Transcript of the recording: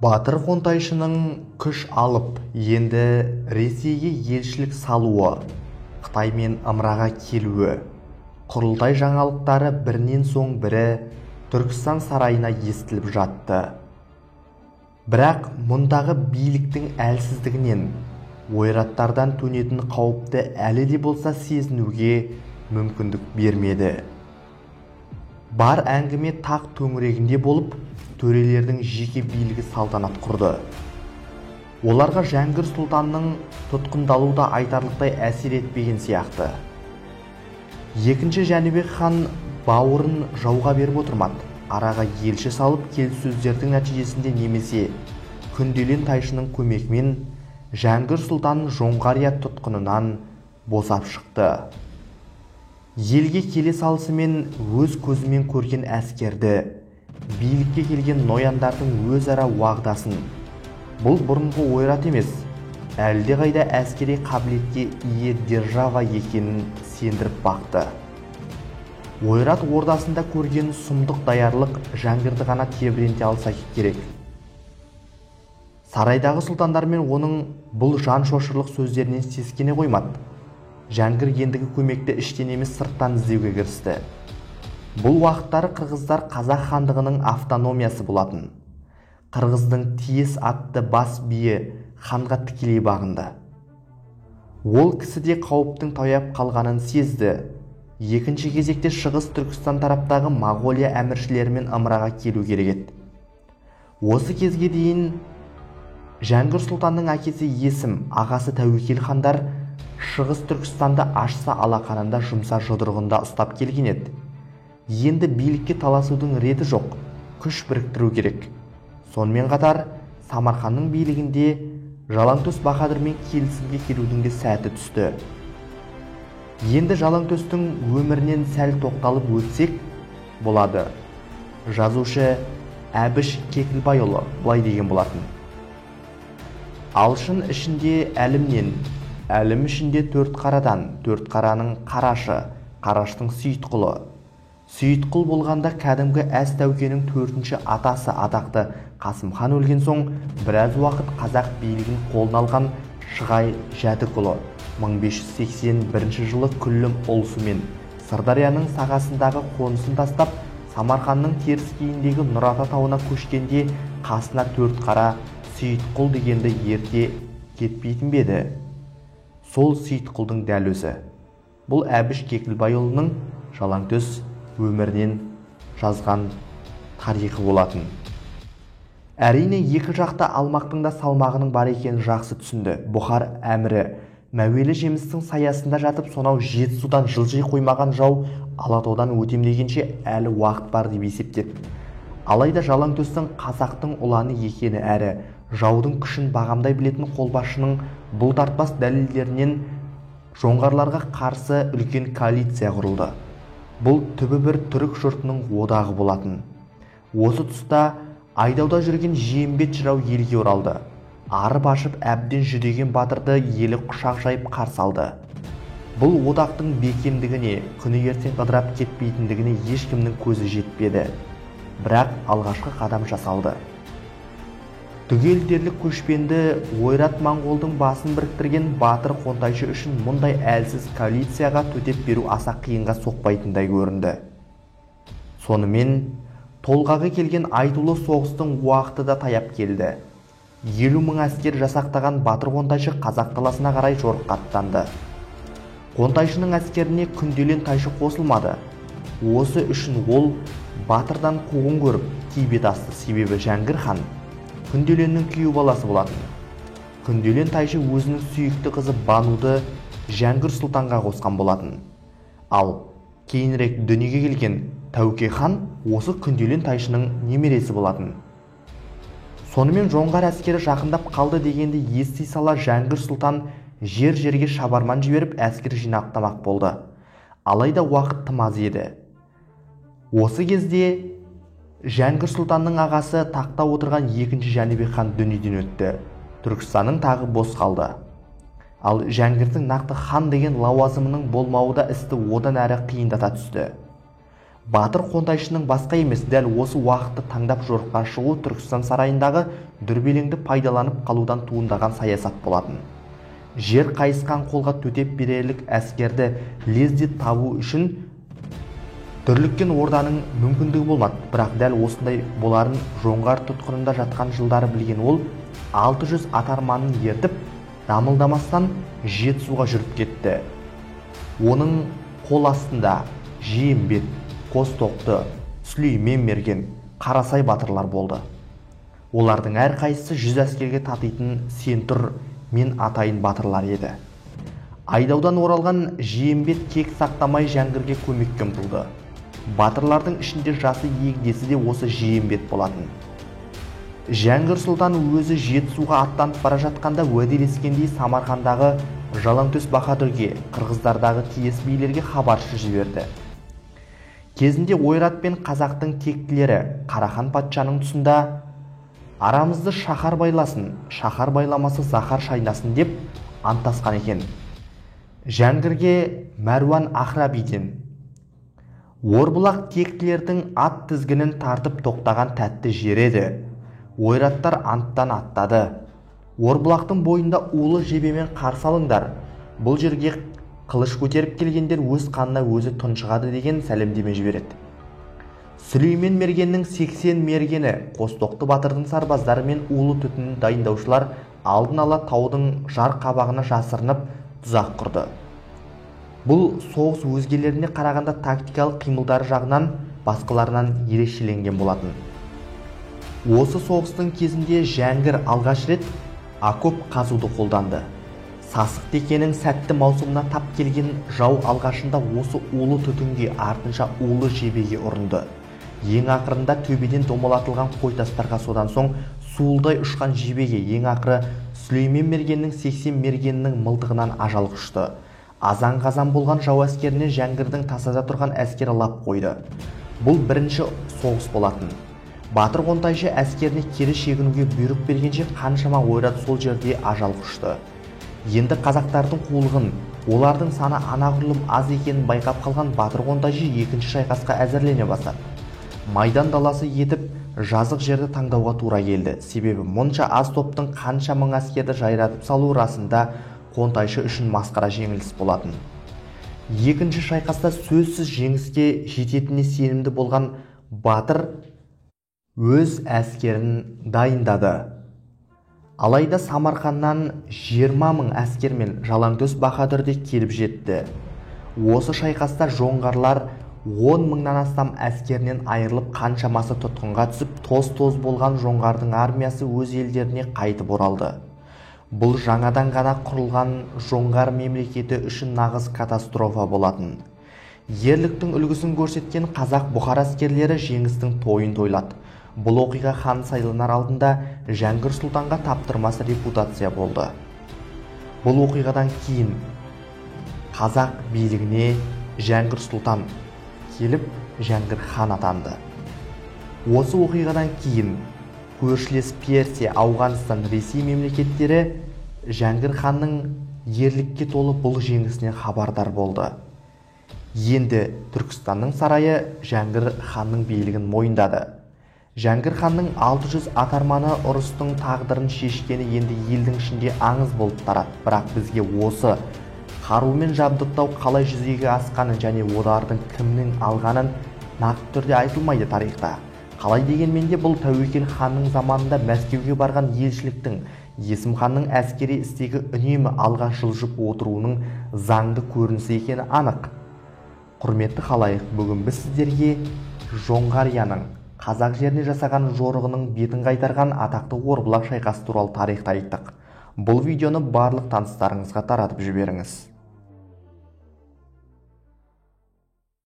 Батыр Қонтайшының күш алып, енді Ресейге елшілік салуы, Қытаймен ымыраға келуі, құрылтай жаңалықтары бірінен соң бірі Түркістан сарайына естіліп жатты. Бірақ мұндағы биліктің әлсіздігінен, ойраттардан төнетін қауіпті әлі де болса сезінуге мүмкіндік бермеді. Бар әңгіме тақ төңірегінде болып, төрелердің жеке билігі салтанат құрды. Оларға Жәңгір сұлтанның тұтқындалуы да айтарлықтай әсер етпеген сияқты. Екінші Жәнібек хан бауырын жауға беріп отырмады. Араға елші салып, келіссөздердің нәтижесінде немесе Күнделен тайшының көмегімен Жәңгір сұлтан Жоңғария тұтқынынан босап шықты. Елге келе салысымен өз көзімен көрген әскерді, билікке келген нояндардың өзара уағдасын, бұл бұрынғы ойрат емес, әлдеқайда әскери қабілетке ие держава екенін сендіріп бақты. Ойрат ордасында көрген сұмдық даярлық Жәңгірді ғана тебіренте алса керек. Сарайдағы сұлтандармен оның бұл жан шошырлық сөздерінен сескене қоймады. Жәңгір ендігі көмекті іштен емес сырттан іздеуге кірісті. Бұл уақыттары қырғыздар қазақ хандығының автономиясы болатын. Қырғыздың Тиес атты бас биі ханға тікелей бағынды. Ол кісі де қауіптің таяп қалғанын сезді. Екінші кезекте Шығыс Түркістан тараптағы Моғолия әміршілерімен ымыраға келу керек еді. Осы кезге дейін Жәңгір сұлтанның әкесі Есім, ағасы Тәуекел хандар Шығыс Түркістанды ашса алақанында, жұмса жұдырығында ұстап келген еді. Енді билікке таласудың реті жоқ, күш біріктіру керек. Сонымен қатар Самарқанның билігінде Жалаңтөс баһадүрмен келісімге келудің де сәті түсті. Енді Жалаңтөстің өмірінен сәл тоқталып өтсек болады. Жазушы Әбіш Кекілбайұлы былай деген болатын. Алшын ішінде әлімнен, әлім ішінде төрт қарадан, төрт қараның қарашы, қараштың Сейітқұлы. Сейітқұл болғанда кәдімгі әз тәукенің төртінші атасы атақты Қасымхан өлген соң біраз уақыт қазақ билігін қолына алған Шығай Жәдікұлы 1581 жылы күллі ұлысымен Сырдарияның сағасындағы қонысын тастап, Самарқанның теріскейіндегі Нұрата тауына көшкенде қасына төрт қара Сейітқұл дегенді ерте кетпейтін бе еді? Сол Сейітқұлдың дәл өзі. Бұл Әбіш Кекілбайұлының Жалаңтөс өмірінен жазған тарихы болатын. Әрине, екі жақта алмақтың да салмағының бар екенін жақсы түсінді. Бұхар әмірі Мәуелі жемістің саясында жатып, сонау Жетісудан жылжи қоймаған жау Алатаудан өтем дегенше әлі уақыт бар деп есептеді. Алайда Жалаңтөстің қазақтың ұланы екені әрі жаудың күшін бағамдай білетін қолбасшының бұлтартпас дәлелдерінен жоңғарларға қарсы үлкен коалиция құрылды. Бұл түбі бір түрік жұртының одағы болатын. Осы тұста айдауда жүрген Жиембет жырау елге оралды. Арып ашып әбден жүдеген батырды елі құшақ жайып қарсы алды. Бұл одақтың бекемдігіне, күні ертең ыдырап кетпейтіндігіне ешкімнің көзі жетпеді. Бірақ алғашқы қадам жасалды. Түгел дерлік көшпенді ойрат моңғолдың басын біріктірген батыр Қонтайшы үшін мұндай әлсіз коалицияға төтеп беру аса қиынға соқпайтындай көрінді. Сонымен толғағы келген айтулы соғыстың уақыты да таяп келді. 50 мың әскер жасақтаған батыр Қонтайшы қазақ даласына қарай жорыққа аттанды. Қонтайшының әскеріне Күнделен тайшы қосылмады. Осы үшін ол батырдан қуғын көріп кей асты, себебі Жәңгір хан Күнделеннің күйеу баласы болатын. Күнделен тайшы өзінің сүйікті қызы Бануды Жәңгір сұлтанға қосқан болатын. Ал кейінірек дүниеге келген Тәуке хан осы Күнделен тайшының немересі болатын. Сонымен жоңғар әскері жақындап қалды дегенді ести сала Жәңгір сұлтан жер-жерге шабарман жіберіп әскер жинақтамақ болды. Алайда уақыт тым аз еді. Осы кезде Жәңгір сұлтанның ағасы тақта отырған екінші Жәнібек хан дүниеден өтті. Түркістанның тағы бос қалды. Ал Жәңгірдің нақты хан деген лауазымының болмауы да істі одан әрі қиындата түсті. Батыр Қонтайшының басқа емес, дәл осы уақытты таңдап жорыққа шығу Түркістан сарайындағы дүрбелеңді пайдаланып қалудан туындаған саясат болатын. Жер қайысқан қолға төтеп берерлік әскерді лезде табу үшін дүрліккен орданың мүмкіндігі болмады. Бірақ дәл осындай боларын жоңғар тұтқынында жатқан жылдары білген ол 600 атарманын ертіп, дамылдамастан Жетісуға жүріп кетті. Оның қол астында Жиембет, Қостоқты, Сүлеймен мерген, Қарасай батырлар болды. Олардың әрқайсысы 100 әскерге татитын сен тұр, мен атайын батырлар еді. Айдаудан оралған Жиембет кек сақтамай Жәңгірге көмекке ұмтылды. Батырлардың ішінде жасы егдесі де осы Жиембет болатын. Жәңгір сұлтан өзі Жетісуға аттанып бара жатқанда уәделескендей Самарқандағы Жалаңтөс баһадүрге, қырғыздардағы тиес билерге хабаршы жіберді. Кезінде Ойрат пен қазақтың тектілері Қарахан патшаның тұсында арамызды шаһар байласын, шаһар байламасы заһар шайнасын деп анттасқан екен. Жәңгірге Мәруан Ахрабиден Орбұлақ тектілердің ат тізгінін тартып тоқтаған тәтті жер еді. Ойраттар анттан аттады. Орбұлақтың бойында улы жебемен қарсы алыңдар. Бұл жерге қылыш көтеріп келгендер өз қанына өзі тұншығады деген сәлемдеме жібереді. Сүлеймен мергеннің 80 мергені, Қостоқты батырдың сарбаздары мен улы түтін дайындаушылар алдын ала таудың жар қабағына жасырынып тұзақ құрды. Бұл соғыс өзгелеріне қарағанда тактикалық қимылдары жағынан басқаларынан ерекшеленген болатын. Осы соғыстың кезінде Жәңгір алғаш рет окоп қазуды қолданды. Сасық текенің сәтті маусымына тап келген жау алғашында осы улы түтінге, артынша улы жебеге ұрынды. Ең ақырында төбеден домалатылған қойтастарға, содан соң суылдай ұшқан жебеге, ең ақыры Сүлеймен мергеннің 80 мергенінің мылтығынан ажал құшты. Азан-қазан болған жау әскеріне Жәңгірдің тасада тұрған әскері лап қойды. Бұл бірінші соғыс болатын. Батыр Қонтайшы әскеріне кері шегінуге бұйрық бергенше қаншама ойрат сол жерде ажал құшты. Енді қазақтардың қулығын, олардың саны анағұрлым аз екенін байқап қалған Батыр Қонтайшы екінші шайқасқа әзірлене бастады. Майдан даласы етіп жазық жерді таңдауға тура келді. Себебі мұнша аз топтың қанша мың әскерді жайратып салу расында Қонтайшы үшін масқара жеңіліс болатын. Екінші шайқаста сөзсіз жеңіске жететініне сенімді болған батыр өз әскерін дайындады. Алайда Самарқаннан 20 мың әскермен Жалаңтөс баһадүр де келіп жетті. Осы шайқаста жоңғарлар 10 мыңнан астам әскерінен айырылып, қаншамасы тұтқынға түсіп, тоз-тоз болған жоңғардың армиясы өз елдеріне қайтып оралды. Бұл жаңадан ғана құрылған жоңғар мемлекеті үшін нағыз катастрофа болатын. Ерліктің үлгісін көрсеткен қазақ Бұхар әскерлері жеңістің тойын тойлады. Бұл оқиға хан сайланар алдында Жәңгір сұлтанға таптырмас репутация болды. Бұл оқиғадан кейін қазақ билігіне Жәңгір сұлтан келіп, Жәңгір хан атанды. Осы оқиғадан кейін көршілес Персия, Ауғанстан, Ресей мемлекеттері Жәңгір ханның ерлікке толы бұл жеңісінен хабардар болды. Енді Түркістанның сарайы Жәңгір ханның билігін мойындады. Жәңгір ханның 600 атарманы ұрыстың тағдырын шешкені енді елдің ішінде аңыз болып тарады. Бірақ бізге осы қарумен жабдықтау қалай жүзеге асқанын және олардың кімнің алғанын нақты түрде айтылмайды тарихта. Қалай дегенмен де бұл тәуекел ханның заманында Мәскеуге барған елшіліктің, Есім ханның әскери істегі үнемі алға жылжып отыруының заңды көрінісі екені анық. Құрметті халайық, бүгін біз сіздерге Жоңғарияның қазақ жеріне жасаған жорығының бетін қайтарған атақты Орбұлақ шайқасы туралы тарихты айттық. Бұл видеоны барлық таныстарыңызға таратып жіберіңіз.